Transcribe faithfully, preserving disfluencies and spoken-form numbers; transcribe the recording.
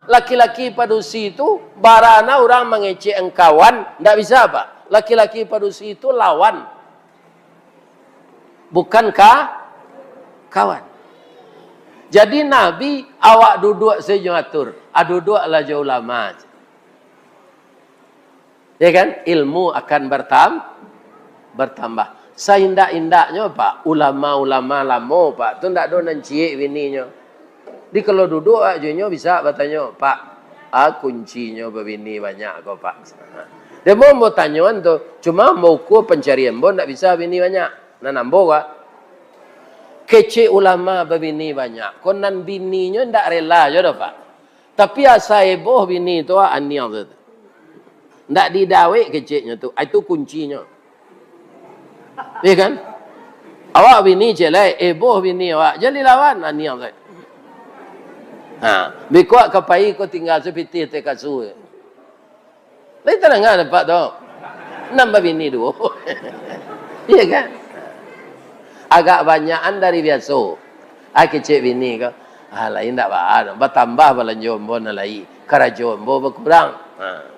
Laki-laki padusi tu, barana urang mangecek kawan, ndak bisa, Pak. Laki-laki padusi tu lawan. Bukan ka-, kawan. Jadi Nabi, awak duduak sajo atur. Ah, duduaklah jo ulama. Ya kan? Ilmu akan bertam-, bertambah. Saindak-indaknyo, Pak, ulama-ulama lamo, Pak, tu ndak ado nan ciek bininyo. Di kalau duduak awak jo inyo bisa batanyo, "Pak, a kuncinyo babini banyak ko, Pak?" Dia mau, mau tanyoan tu, cuma mau ukur pancarian ambo ndak bisa bini banyak. Nan ambo, Pak, kecek ulama babini banyak, ko nan bininyo ndak rela jo doh, Pak. Tapi asa eboh bini tu, ah, aniang tu. Ndak didawek keceknyo tu. Ah, itu kuncinyo. Iya kan? Awak bini celek, eboh bini awak, jan dilawan, aniang tu. Ha, bikuak ka pai ko tingga sapitih teh kasua. Lai tadanga dapek tu. Nan babini duo. Iya kan? Agak banyakan dari biaso. Ah, kecek bini ko. Ah, lai ndak baa, batambah balanjo ambo nan lai. Karajo ambo bakurang. Ha.